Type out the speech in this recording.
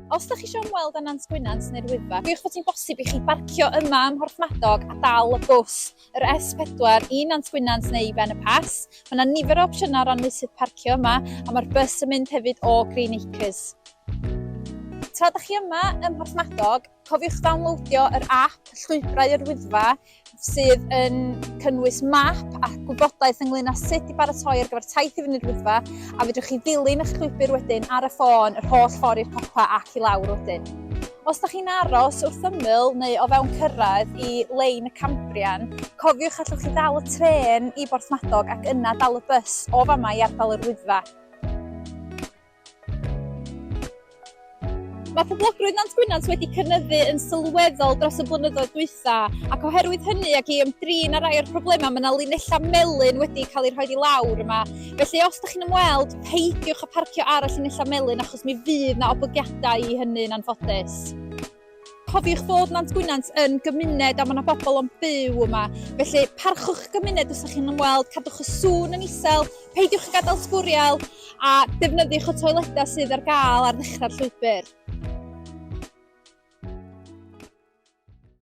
Os da chi eisiau ymweld â Nant Gwynant neu'r Wyddfa, cofiwch fod hi'n bosib i chi barcio yma ym Mhorthmadog a dal y bws, yr S4 i Nant Gwynant neu i Ben y Pass. Mae yna nifer o opsiynau o ran meysydd parcio yma, a mae'r bws yn mynd hefyd o Green Acres. Tra da chi yma ym Mhorthmadog, cofiwch ddownloadio yr app Llwybrau yr Wyddfa sydd yn cynnwys map a gwybodaeth ynglyn â sut i baratoi ar gyfer taith i fyny'r Wyddfa a fedrwch chi ddilyn eich llwybr wedyn ar y ffôn yr holl ffordd i'r copa ac i lawr wedyn. Os da chi'n aros wrth ymyl neu o fewn cyrraedd i lein y Cambrian, cofiwch allwch chi ddal y trên i Borthmadog ac yna dal y bws o fama i ardal yr Wyddfa. Mae poblogrwydd Nant Gwynant wedi cynyddu yn sylweddol dros y blynyddoedd dwytha, ac oherwydd hynny ac i ymdrin â rai o'r problemau, mae yna linellau melyn wedi cael eu rhoi i lawr yma. Felly os ydych chi'n ymweld, peidiwch â parcio ar y llinellau melyn achos mi fydd 'na oblygiadau i hynny yn anffodus. Cofiwch fod Nant Gwynant yn gymuned a mae yna bobl yn byw yma. Felly parchwch y gymuned os ydych chi'n ymweld, cadwch y sŵn yn isel, peidiwch â gadael sbwriel a defnyddiwch y toiledau sydd ar gael ar ddechrau'r llwybr.